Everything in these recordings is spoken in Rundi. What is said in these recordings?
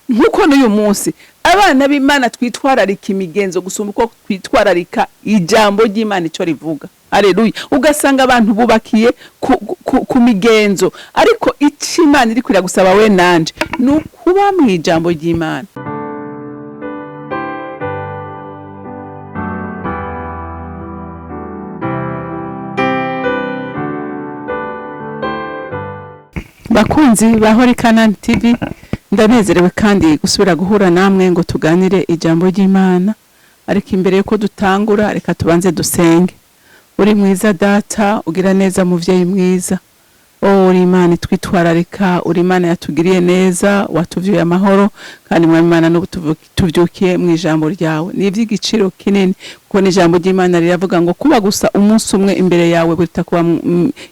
Nk'uko n'uyu munsi abana b'Imana twitwararika imigenzo gusumba uko twitwararika ijambo ry'Imana icyo rivuga. Haleluya. Ugasanga abantu bubakiye ku migenzo, ariko icyo Imana iri kwiragusaba we nanje ni ukuba mu ijambo ry'Imana. Bakunzi ba Holy Canaan TV, ndanezerewe kandi gusubira guhura namwe ngo tuganire ijambo ry'Imana. Ariko imbere yuko dutangura, reka tubanze dusenge. Uri mwiza Data, ugira neza muvyeyi mwiza. O uri Imana itwitwararika, uri Imana yatugiriye neza, watuvyuye amahoro, kandi mwami Imana n'ubu tuvyukiye mu ijambo ryawe. Ni ivy'igiciro kinini, kuko n'ijambo ry'Imana riravuga ngo kuba gusa umunsi umwe imbere yawe biruta kuba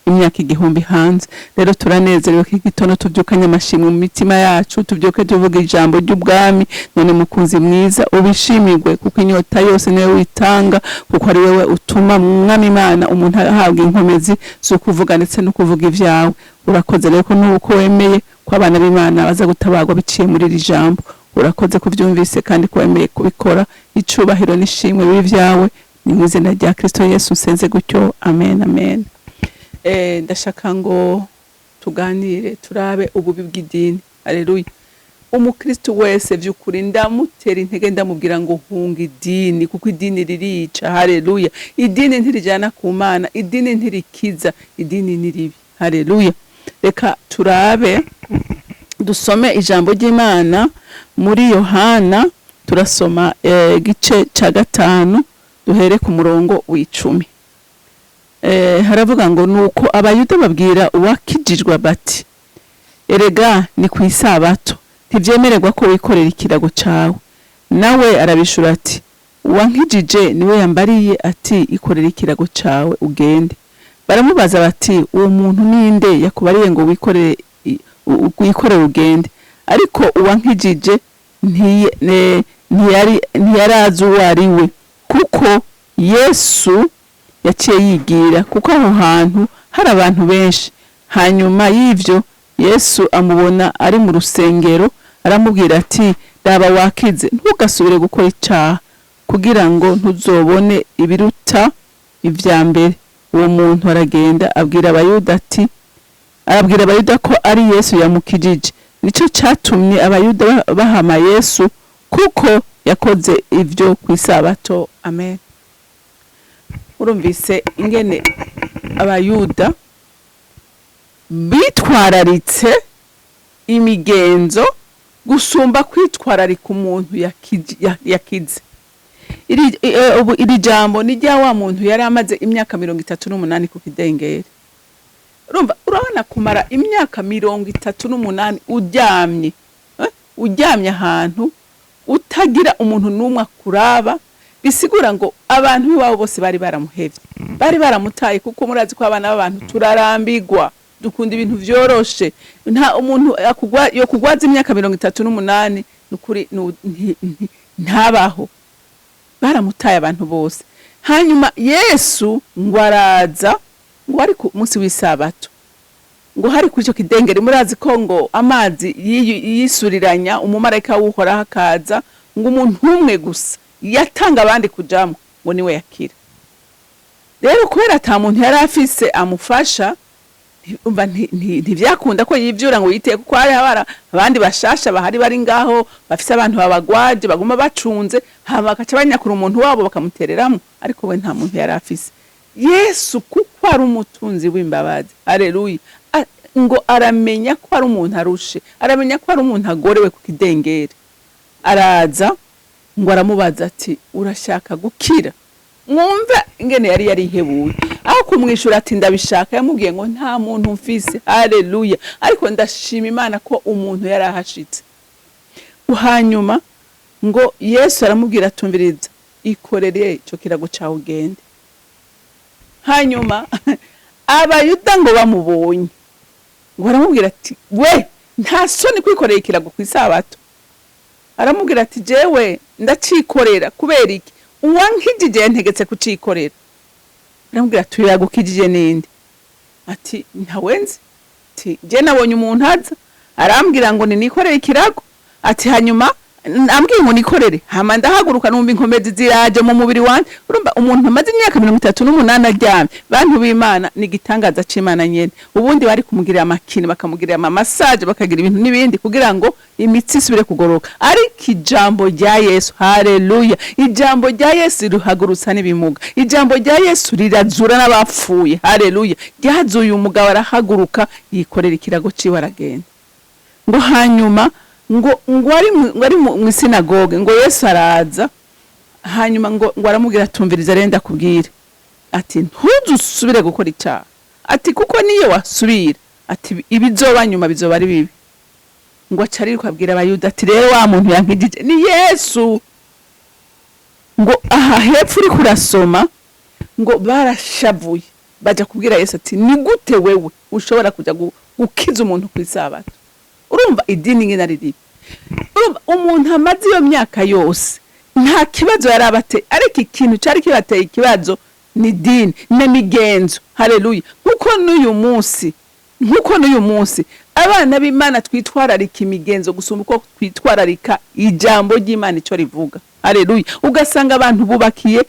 imyaka 1000 hanze. Rero turanezerewe ko igitondo tuvyukanye amashimwe mu mitima yacu, tuvyuke tuvuga ijambo ry'ubwami. None mukunzi mwiza, ubishimirwe, kuko inyota yose niwe witanga, kuko ari wewe utuma mwami Imana umuntu ahabwa inkomezi zo kuvuga ndetse no kuvuga ivyawe. Urakoze rero ko nuko wemeye ko abana b'Imana baza gutabarwa biciye muri iri jambo. Urakoze kuvyumvise kandi ko wemeye kubikora. Icubahiro n'ishimwe bibe ivyawe, ni mu izina rya Kristo Yesu nsenze gutyo, amen, amen. Ndashaka ngo tuganire turabe ububi bw'idini. Haleluya. Umukristo wese vy'ukuri ndamutera intege, ndamubwira ngo hunga idini, kuko idini ririca. Haleluya. Idini ntirijana ku Mana, idini ntirikiza, idini ni ribi. Haleluya. Reka turabe dusome ijambo ry'Imana muri Yohana, turasoma igice ca 5 duhere ku murongo w'icumi. Haravuga ngo nuko Abayuda babwira uwakijijwe bati, erega ni ku isabato, ntivyemererwa ko wikorera ikirago cawe. Nawe arabishura ati, uwankijije niwe yambariye ati, ikorera ikirago cawe ugende. Baramubaza bati, uwo muntu ninde yakubariye ngo wikorere ugende? Ariko uwankijije ntiyarazi uwo ari we, kuko Yesu yaciye yigira, kuko aho hantu hari abantu benshi. Hanyuma y'ivyo Yesu amubona ari mu rusengero, aramubwira ati, raba wakize, ntugasubire gukora icaha, kugira ngo ntuzobone ibiruta ivya mbere. Uwo muntu aragenda abwira Abayuda ati, arabwira Abayuda ko ari Yesu yamukijije. Nico catumye Abayuda bahama Yesu, kuko yakoze ivyo kw'isabato. Amen. Urumvise ingene Abayuda bitwararitse imigenzo gusumba kwitwararika umuntu yakize. Iri jambo ni rya wa muntu yari amaze imyaka 38 ku kidengeri. Urumva, urabona kumara imyaka 38 uryamye ahantu utagira umuntu n'umwe akuraba, bisigura ngo abantu b'iwabo bose bari baramuhevye, bari baramutaye, kuko murazi ko abana b'abantu turarambigwa, dukunda ibintu vyoroshe. Nta umuntu yo kugwaza imyaka 38 nukuri ntabaho. Baramutaye abantu bose. Hanyuma Yesu ngo araza, ngo ari ku munsi w'isabato, ngo hari kuri ico kidengeri. Murazi ko ngo amazi yisuriranya, umumarayika w'Uhoraho akaza, ngo umuntu umwe gusa yatanga abandi kujamwo, ngo niwe yakira. Rero kubera ata muntu yari afise amufasha, umva ntivyakunda ko yivyura ngo yiteye, kuko hari abandi bashasha bahari bari ngaho bafise abantu babagwaje baguma bacunze, hama bakaca banyakura umuntu wabo bakamutereramwo, ariko we nta muntu yari afise. Yesu kuko ari umutunzi w'imbabazi, haleluya, ngo aramenya ko ari umuntu arushe, aramenya ko ari umuntu agorewe ku kidengeri. Araza ngo aramubaza ati, urashaka gukira? Mwumve ingene yari yarihebuye. Aho kumwishura ati ndabishaka, yamubwiye ngo nta muntu mfise. Haleluya. Ariko ndashima Imana ko umuntu yari ahashitse. Hanyuma ngo Yesu aramubwira atumviriza, ikorere ico kirago cawe ugende. Hanyuma Abayuda ngo bamubonye, ngo baramubwira ati, we nta soni kwikorera ikirago kw'isabato? Aramubwira ati, jewe ndacikorera kubera iki? Uwankijije yantegetse kucikorera. Aramubwira ati, yagukijije ninde? Ati, ntawe nzi. Ati, je nabonye umuntu aza arambwira ngo ninikorere ikirago. Ati hanyuma ambwiye ngo nikorere, hama ndahaguruka numva inkomezi ziraje mu mubiri wanje. Urumva umuntu amaze imyaka 38 aryamye, bantu b'Imana, ni igitangaza c'Imana nyene. Ubundi bari kumugirira amakini, bakamugirira ama massage, bakagira ibintu n'ibindi kugira ngo imitsi isubire kugoroka. Ariko ijambo rya Yesu, haleluya, ijambo rya Yesu rihagurutsa n'ibimuga, ijambo rya Yesu rirazura n'abapfuye, haleluya. Ryazuye umugabo, arahaguruka, yikorera ikirago ciwe, aragenda. Ngo hanyuma ngo ari mu isinagoge, ngo Yesu araza, hanyuma ngo aramubwira, atumviriza rero ndakubwire, ati ntuzusubire gukora icyaha, ati kuko niyo wasubira, ati ibizoba nyuma bizoba ari bibi. Ngo aca ariruka abwira Abayuda ati rero wa muntu yankijije ni Yesu. Ngo aha hepfo uriko urasoma, ngo barashavuye, baja kubwira Yesu ati ni gute wewe ushobora kuja gukiza umuntu ku isabato? Urumva idini ngena riri, urumva umuntu amaze iyo myaka yose nta kibazo yari abateye, ariko ikintu cari kibateye ikibazo ni dini n'imigenzo. Haleluya. Nkuko n'uyu munsi abana b'Imana twitwararika imigenzo gusumba uko twitwararika ijambo ry'Imana ico rivuga. Haleluya. Ugasanga abantu bubakiye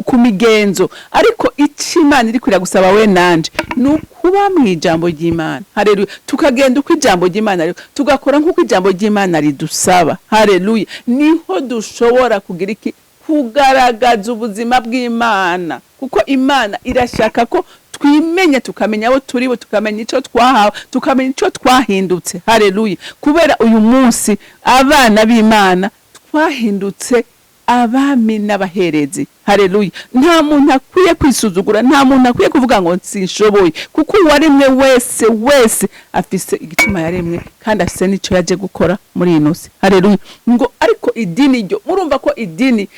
ku migenzo, ariko ico Imana iriko iragusaba we nanje ni ukuba mu ijambo ry'Imana. Haleluya. Tukagenda uko ijambo ry'Imana riri, tugakora nk'uko ijambo ry'Imana ridusaba. Haleluya. Niho dushobora kugira iki? Kugaragaza ubuzima bw'Imana, kuko Imana irashaka ko twimenya, tukamenya abo turi bo, tukamenya ico twahawe, tukamenya ico twahindutse. Haleluya. Kubera uyu munsi abana b'Imana twahindutse abami n'abaherezi. Haleluya. Nta muntu akwiye kwisuzugura, nta muntu akwiye kuvuga ngo sinshoboye, kuko uwaremwe wese wese afise igituma yaremwe kandi afise n'ico yaje gukora muri ino si. Haleluya. Ngo ariko idini ryo, murumva ko idini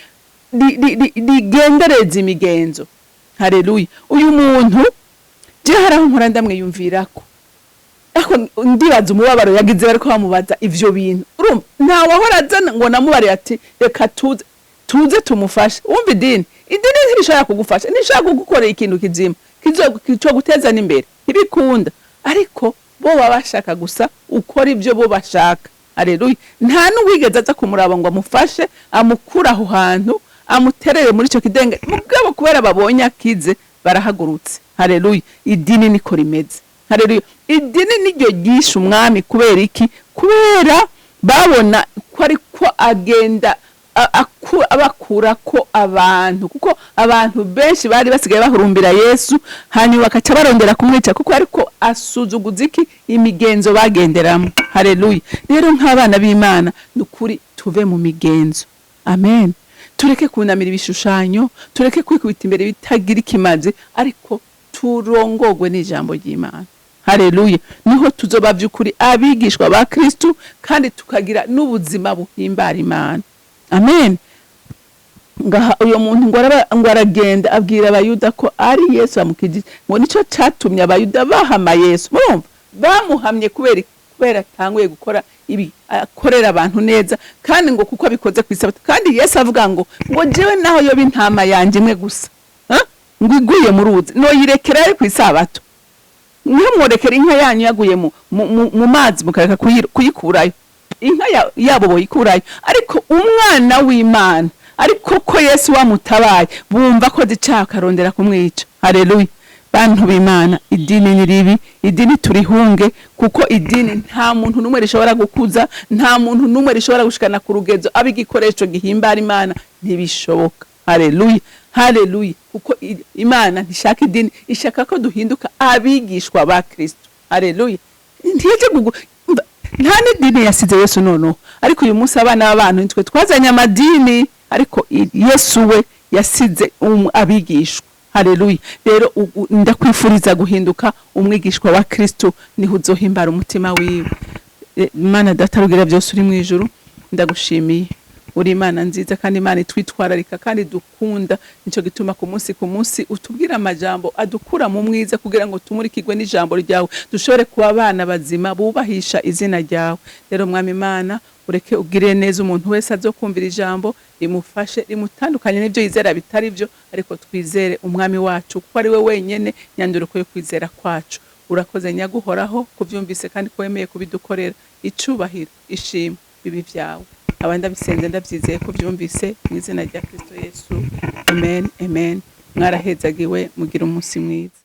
rigendereza imigenzo. Haleluya. Uyu muntu je hari aho nkora ndamwiyumvirako, ariko ndibaza umubabaro yagize bariko bamubaza ivyo bintu. Urumva nta wahora azana ngo namubare ati reka tuze tumufashe. Wumva idini ntibishobora kugufasha, ntishobora kugukorera ikintu kizima kizo guteza n'imbere, ntibikunda. Ariko bo baba bashaka gusa ukora ibyo bo bashaka. Haleluya. Nta n'uwigeze aza kumuraba ngo amufashe, amukure aho hantu, amuterere muri ico kidenge. Mugabo kubera babonye akize, barahagurutse. Haleluya. Idini niko rimeze. Haleluya. Idini niryo ryishe umwami. Kubera iki? Kubera babona ko ariko agenda abakurako abantu, kuko abantu benshi bari basigaye bahurumbira Yesu, hanyuma bakaca barondera kumwica kuko ariko asuzuguza iki? Imigenzo bagenderamo. Haleluya. Rero nk'abana b'Imana, ni ukuri tuve mu migenzo. Amen. Tureke kunamira ibishushanyo, tureke kwikubita imbere bitagira ikimazi, ariko turongogwe n'ijambo ry'Imana. Haleluya. Niho tuzoba by'ukuri abigishwa ba Kristu kandi tukagira n'ubuzima buhimbara Imana. Amen. Ngaha uyo muntu ngo aragenda abwira Abayuda ko ari Yesu amukijije. Ngo nico catumye Abayuda bahama Yesu. Murumva bamuhamye kubera atanguye gukora ibi, akorera abantu neza, kandi ngo kuko abikoze ku isabato. Kandi Yesu avuga ngo jewe naho yoba intama yanje imwe gusa, ha? Ngo iguye mu ruzi noyirekera ari ku isabato? Ntimworekera inka yanyu yaguye mu mazi mukareka kuyikurayo? Inka yabo boyikurayo, ariko umwana w'Imana, ariko ko Yesu wamutabaye, bumva ko zicaha akarondera kumwica. Haleluya. Bantu b'Imana, idini ni ribi, idini turihunge, kuko idini nta muntu n'umwe rishobora gukuza, nta muntu n'umwe rishobora gushikana ku rugezo aba igikoresho gihimbara Imana, ntibishoboka. Haleluya, haleluya. Kuko Imana ntishaka idini, ishaka ko duhinduka abigishwa ba Kristo. Haleluya. Ntiyaje nta n'idini yasize Yesu noneho. Ariko uyu munsi abana b'abantu nitwe twazanye amadini, ariko Yesu we yasize abigishwa. Haleluya. Rero ndakwifuriza guhinduka umwigishwa wa Kristo, niho uzohimbara umutima wiwe. Imana Data rugira byose uri mu ijuru, ndagushimiye, uri Imana nziza kandi Imana itwitwararika kandi dukunda. Nico gituma ku munsi ku munsi utubwira amajambo adukura mu mwiza, kugira ngo tumurikirwe n'ijambo ryawe, dushobore kuba abana bazima bubahisha izina ryawe. Rero Mwami Imana, ureke ugirire neza umuntu wese azokumvira ijambo, rimufashe, rimutandukanye n'ibyo yizera bitari byo, ariko twizere umwami wacu kuko ari we wenyene nyanduruko yo kwizera kwacu. Urakoze nyaguhoraho kuvyumvise kandi ko wemeye kubidukorera. Icubahiro, ishimwe bibi vyawe. Aba ndabisenze ndabyizeye ko byumvise, mu izina rya Kristo Yesu, amen, amen. Mwarahezagiwe, mugira umunsi mwiza.